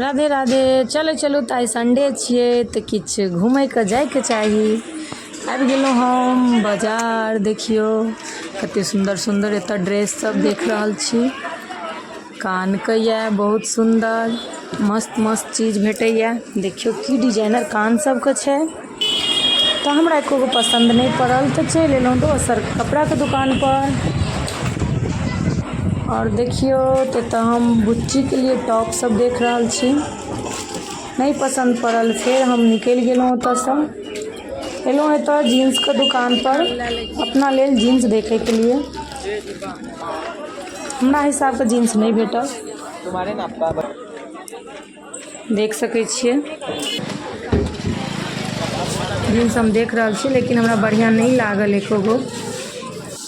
राधे राधे। चलू चलू, तऽ आइ संडे छियै तऽ किछु घूमयके जायके चाही। आबि गेलहुँ हम बाजार। देखियौ कतेक सुन्दर सुन्दर एतय ड्रेस सब देख रहल छी। कानके यए बहुत सुन्दर मस्त मस्त चीज भेटैए। देखियौ की डिजाइनर कान सबके छै। तऽ हमरा एको गो पसन्द नहि पड़ल, तऽ चलि एलहुँ दोसर कपड़ाके दोकानपर। आओर देखियौ तऽ एतऽ हम बुच्चीके लिए टॉप सब देख रहल छी। नहि पसन्द पड़ल, फेर हम निकलि गेलहुँ ओतऽसँ। एलहुँ एतऽ जीन्सके दोकानपर अपना लेल जीन्स देखैके लिए। हमरा हिसाबके जीन्स नहि भेटल। देख सकै छियै, जीन्स हम देख रहल छी, लेकिन हमरा बढ़िआँ नहि लागल एको गो,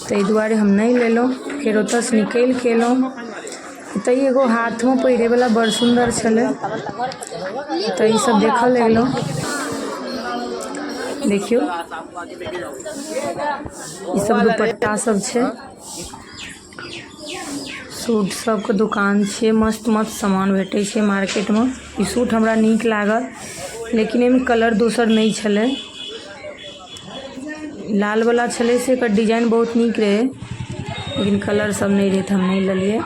ताहि दुआरे हम नहि लेलहुँ। फेर ओतऽसँ निकलि कऽ एलहुँ। एतऽ एगो हाथमे पहिरैवला बड़ सुन्दर छलै, तऽ ईसब देखऽ लगलहुँ। देखियौ, ईसब दुपट्टा सब छै। सूट सबके दोकान छियै। मस्त मस्त सामान भेटै छै मार्केटमे। ई सूट हमरा नीक लागल, लेकिन एहिमे कलर दोसर नहि छलै। लालवला छलै से एकर डिजाइन बहुत नीक रहै, लेकिन कलर सब नहि रहै, तऽ हम नहि लेलियै।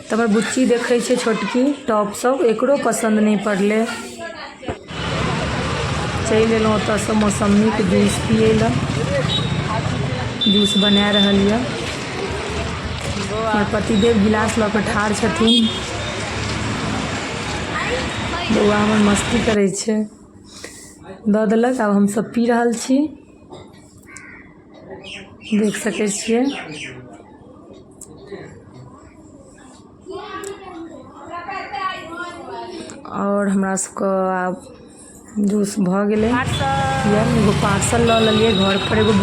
तऽ हमर बुच्ची देखै छै छोटकी टॉप सब, एकरो पसन्द नहि पड़लै। चलि एलहुँ ओतऽसँ मौसम्मीके जूस पियै लए। जूस बना रहल यऽ। हमर पतिदेव गिलास लऽ कऽ ठाढ़ छथिन। बौआ हमर मस्ती करै छै। दऽ देलक, आब हमसब पी रहल छी। देख सकै छियै। आओर हमरा सबके आब जूस भऽ गेलै। एगो पार्सल लऽ लेलियै घर पर एगो।